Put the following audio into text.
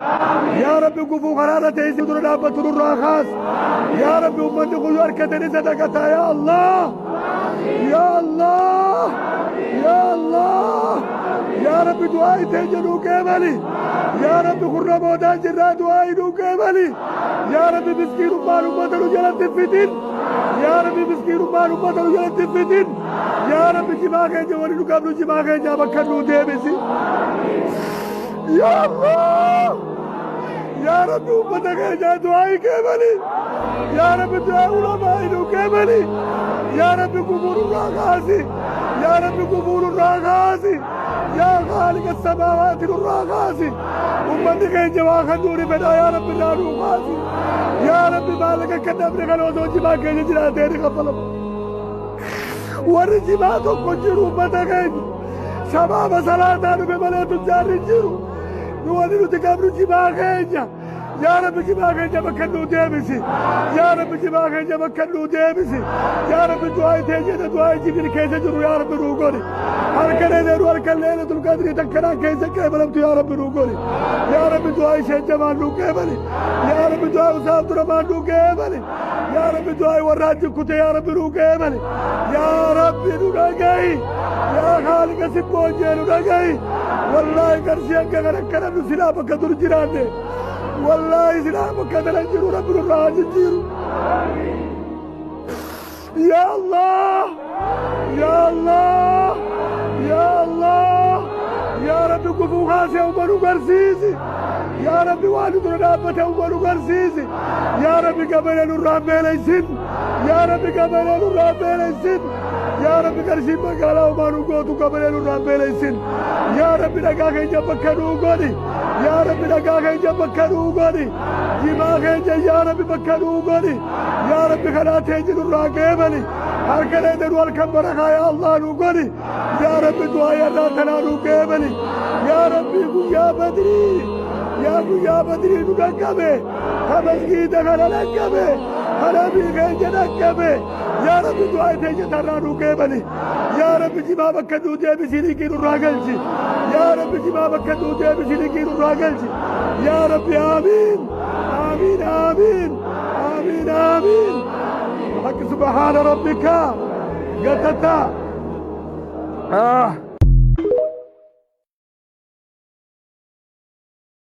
Yaa Rabbi, gufuu karaarra teessee dura dhaabbatu nurraa kaas. Yaa Rabbi, uummanni kun yoo harkatan isa dagataa. Yaa Allah. Yaa Allah. Yaa Allah. Yaa Rabbi, du'aa itee jedhuu qeebali. Yaa Rabbi, kurra boodaan jirraa, du'aa hidhuu qeebali. Yaa Rabbi, miskiinummaan uummata nu jalatti hin fixin. Yaa Rabbi, miskiinummaan uummata nu jalatti hin fixin. Yaa Rabbi, jimaa keenya wali nu qabnu, jimaa keenya bakka nuu deebisi. Yaa Allah. Yaa Rabbi, uummata keenya du'aa qeebali. Yaa Rabbi, du'aa ulamaa hidhuu qeebali. Yaa Rabbi, gufuu nurraa kaasi. Yaa Rabbi, gufuu nurraa kaasi. Yaa Khaaliqa samaawaati, nurraa kaasi. Uummanni keenya waa kan nuuni fedhaa, yaa Rabbi, irraa nuu kaasi. Yaa Rabbi, maallaqa akka dhabne kana osoo jimaa keenya jiraatee ni kaffalama. Warri jimaa tokko jiru uummata keenya. Shabaaba salaataa dhufe malee tujjaarri hin jiru. Nu wanni nuti qabnu jimaa keenya. Yaa Rabbi, jimaa keenya bakka nuu deebisi. Yaa Rabbi, jimaa keenya bakka nuu deebisi. Yaa Rabbi, du'aa itee jedhe, du'aa jibil keessa jiru yaa Rabbi nuu godhi. Harka dheedeeru harka Leelatul Qadrii takkanaan keessa qeebalamtu yaa Rabbi nuu godhi. Yaa Rabbi, du'aa ishee jamaan nuu qeebali. Yaa Rabbi, du'aa Usaaf Duramaan nuu qeebali. Yaa Rabbi, du'aa warra achi kute yaa Rabbi nuu qeebali. Yaa Rabbi, nu dhagahi. Yaa Khaaliqa sibboonjee, nu dhagahi. Wallaahi, qarshii hanga kana akkana nu silaa bakka dur jiraanne. Wallaahi, silaa bakka kana jiru Rabbi nurraa haa jijjiiru. Ya Allah. Ya Allah. Ya Allah. Yaa Rabbi, gufuu kaasee uumma nu garsiisi. Yaa Rabbi, waan nu dura dhaabbate uumma nu garsiisi. Yaa Rabbi, gabalee nurraa beeleysin. Yaa Rabbi, gabalee nurraa beeleysin. Yaa Rabbi, qarshiin magaalaa uumaa nu gootu, gabalee nurraa beeleysin. Yaa Rabbi, dhagaa keenya bakka nuu godhi. Yaa Rabbi, dhagaa keenya bakka nuu godhi. Jimaa keenya yaa Rabbi bakka nuu godhi. Yaa Rabbi, kanaa teenya nurraa qeebali. Harka dheedanu halkan barakaa yaa Allah nuu godhi. Yaa Rabbi, du'aa yarraa tanaa nuu qeebali. Yaa Rabbi, guyyaa Badrii. Yaa guyyaa Badrii nu dhaqqabe. Ka masgiida kana dhaqqabe. Ka nabii keenya dhaqqabe. Yaa Rabbi, du'aa teenya tarraa nuu qeebali. Yaa Rabbi, jimaa bakka nuu deebisi, liqii nurraa galchi. Yaa Rabbi, jimaa bakka nuu deebisi, liqii nurraa galchi. Yaa Rabbi, aamiin. Aamiin, aamiin. Aamiin, aamiin. حق سبحان ربك قتتا آه.